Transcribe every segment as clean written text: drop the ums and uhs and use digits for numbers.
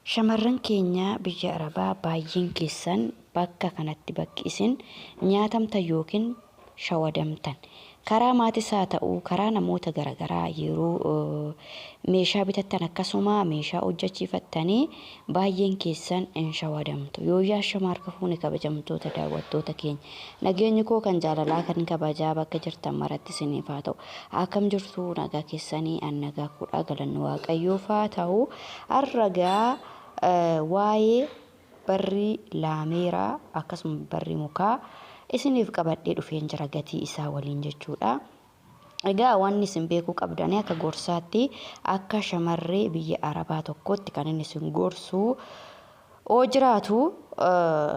Shamarran keenya biyya Arabaa baay'een keessan bakka kanatti bakki isin nyaatamtan yookiin shawadamtan karaa maatis haa ta'u karaa namoota garaagaraa yeroo meeshaa bitattan akkasuma meeshaa hojjechiifattanii baay'een keessan hin shawadamtu. Yooyyaa shama harka fuune kabajamtoota daawwattoota keenya, nageenyi koo kan jaalalaa kan kabajaa bakka jirtan maratti isiniif haa ta'u. Akkam jirtu? Nagaa keessanii? An nagaa kudha, galanni Waaqayyoof haa ta'u. Har'a waa'ee barrii laameeraa akkasuma barrii mukaa isiniif qabadhee dhufeen jira, gatii isaa waliin jechuudha. Egaa wanni isin beekuu qabdanii akka gorsaatti, akka shamarree biyya Arabaa tokkotti kan inni isin gorsu oo jiraatu,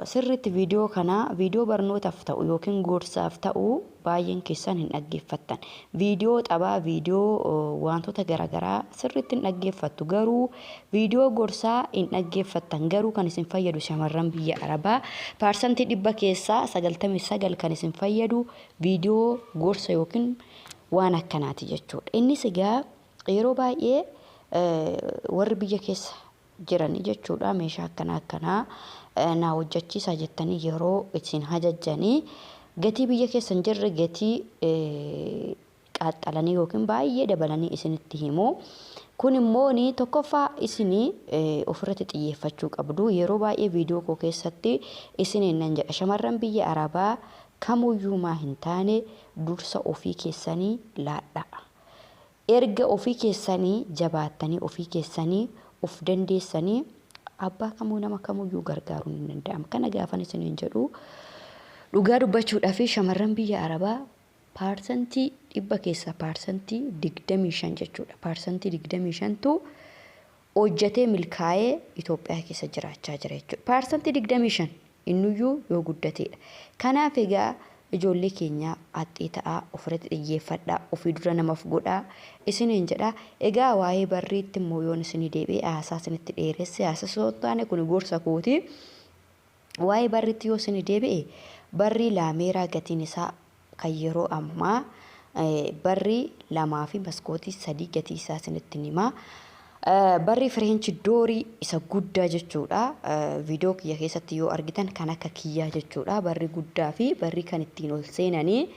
sirriitti viidiyoo kana, viidiyoo barnootaaf ta'u yookiin gorsaaf ta'u, baay'een keessan hin dhaggeeffattan. Viidiyoo taphaa, viidiyoo wantoota garaagaraa sirriitti hin dhaggeeffattu, garuu viidiyoo gorsaa hin dhaggeeffattan. Garuu kan isin fayyadu, shamarran biyya Arabaa 100% keessaa 99 kan isin fayyadu viidiyoo gorsa yookiin waan akkanaati jechuudha. Innis egaa yeroo baay'ee warri biyya keessa jiranii jechuudha, meeshaa akkanaa akkanaa naa hojjechiisaa jettanii yeroo isin ajajjanii gatii biyya keessa hin jirre gatii qaaxxalanii yookiin baay'ee dabalanii isinitti himu. Kun immoo ni tokkoffaa isinii ofirratti xiyyeeffachuu qabdu. Yeroo baay'ee viidiyoo koo keessatti isiniin nan jedha, shamarran biyya Arabaa kamuyyuu maa hin taane dursa ofii keessanii laadhaa. Erga ofii keessanii jabaattanii, ofii keessanii of dandeessanii, abbaa kamuu nama kamuyyuu gargaaruun hin danda'ama. Kana gaafan isiniin jedhu, dhugaa dubbachuudhaa fi shamarran biyya Arabaa 100% keessaa 25% jechuudha. 25%tu hojjetee milkaa'ee Itoophiyaa keessa jiraachaa jira jechuudha. 25% innuyyuu yoo guddateedha. Kanaaf egaa ijoollee keenya haxxee ta'aa, ofirratti xiyyeeffadhaa, ofii dura namaaf godhaa isiniin jedha. Egaa waa'ee barriitti immoo yoon isinii deebi'e, haasaa isinitti dheeresse, haasaa osoo hin taane kun gorsa kooti. Waa'ee barriitti yoo isinii deebi'e, barrii laameeraa gatiin isaa kan yeroo ammaa barrii lamaa fi maskootii sadii gatii isaa isinitti himaa. Barri French doorii isa guddaa jechuudha. Viidiyoo kiyya keessatti yoo argitan kan akka kiyyaa jechuudha. Barri guddaa fi barri kan ittiin ol seenanii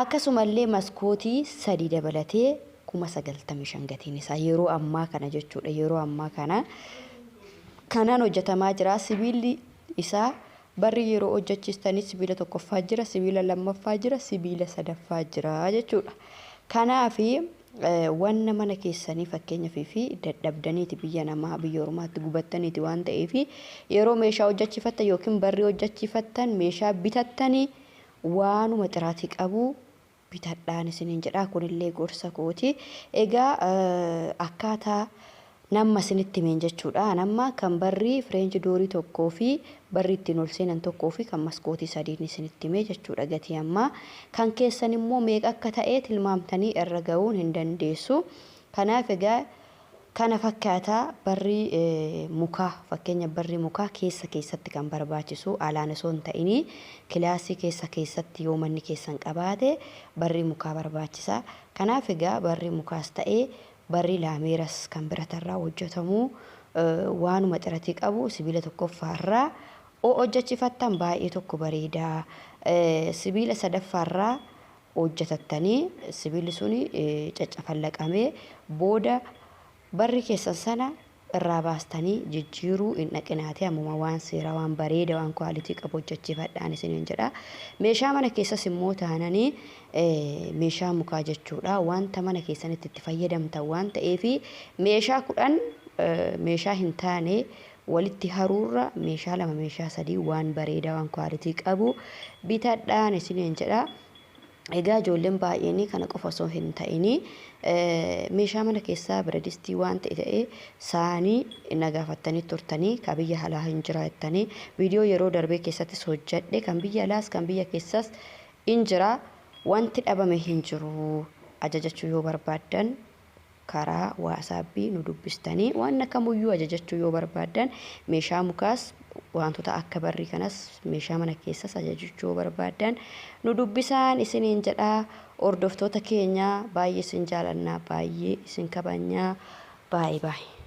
akkasumallee maskootii sadii dabalatee 95,000 gatiin isaa yeroo ammaa kana jechuudha. Yeroo ammaa kana kanaan hojjetamaa jira. Sibiilli isaa barri yeroo hojjechiistanis sibiila tokkoffaa jira, sibiila lammaffaa jira, sibiila sadaffaa jira jechuudha. Kanaafi wanna mana keessanii fakkeenyaaf fi dadhabdaniiti biyya namaa biyya ormaatti gubattaniiti waan ta'eef, yeroo meeshaa hojjechiifattan yookiin barrii hojjechiifattan, meeshaa bitattanii waanuma xiraatii qabu bitadhaan isiniin jedha. Kunillee gorsa kooti. Egaa akkaataa namma isinitti himeen jechuudha. Namma kan barrii French doorii tokkoo fi barrii ittiin ol seenan tokkoo fi kan maskootii sadiin isinitti himee jechuudha gatii ammaa. Kan keessan immoo meeqa akka ta'e tilmaamtanii irra ga'uun hin dandeessu. Kanaaf egaa kana fakkaataa. Barrii mukaa, fakkeenya barrii mukaa keessa keessatti kan barbaachisu, alaan osoo hin ta'inii kilaasii keessa keessatti yoo manni keessan qabaate barrii mukaa barbaachisa. Kanaaf egaa barrii mukaas ta'ee barrii laameeras kan biratarraa hojjetamu waanuma xiratii qabu sibiila tokkoffaarraa oo hojjechifattan baay'ee tokko bareedaa. Sibiila sadaffaarraa hojjetattanii sibiilli suni caccafallaqamee booda barri keessan sana irraa baastanii jijjiiruu hin dhaqinaatee ammuma waan seeraa, waan bareeda, waan quality qabu hojjechiifadhaan isiniin jedha. Meeshaa mana keessas immoo taananii meeshaa mukaa jechuudha. Wanta mana keessanitti itti fayyadamtan waan ta'eef, meeshaa 10 meeshaa hin taane walitti haruurra meeshaa lama, meeshaa sadii waan bareedaa, waan quality qabu bitadhaan isiniin jedha. Egaa ijoolleen baay'een kana qofa osoo hin ta'in meeshaa mana keessaa biradistii waan ta'e ta'ee saanii na gaafattanii turtanii, kan biyya alaa hin jira jettanii viidiyoo yeroo darbee keessattis hojjedhe. Kan biyya alaas kan biyya keessas hin jira, wanti dhabame hin jiru. Ajajachuu yoo barbaaddan karaa WhatsAppii nu dubbistanii waan kamuyyuu ajajachuu yoo barbaaddan, meeshaa mukaas, wantoota akka barrii kanas, meeshaa mana keessas ajajachuu yoo barbaaddan nu dubbisaan isiniin jedha. Hordoftoota keenya, baay'ee isin jaalannaa, baay'ee isin kabajnaa. Baay'ee baay'ee.